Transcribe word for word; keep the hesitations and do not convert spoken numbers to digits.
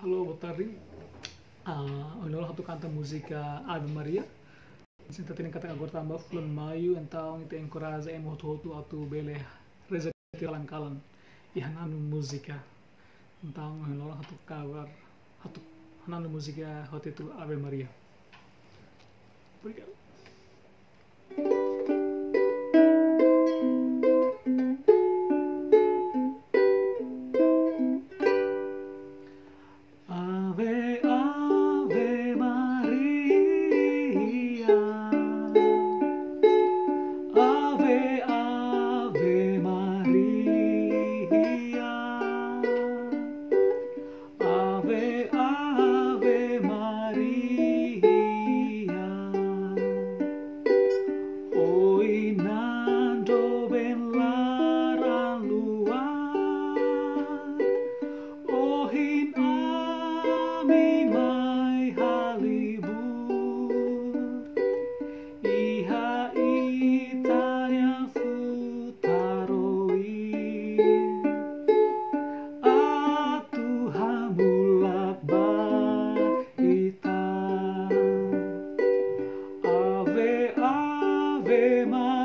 Halo, boa tarde. Ah, ohin loron ha'u atu kanta múzika Ave Maria. Sente hatene katak agora tanba fulan Maiu, entaun ita enkoraja ema hotu-hotu atu bele reza kalan-kalan iha hananu múzika. Entaun ohin loron ha'u atu kabar, ha'u atu hananu múzika ho títulu Ave Maria. Obrigadu. Ave, Ave Maria. Ave, Ave Maria. Ave, Ave Maria. Ohin an doben laran luak, ohin ami mai halibur iha ita-nia futaro oin, atu hamulak ba ita. Ave, Ave Maria.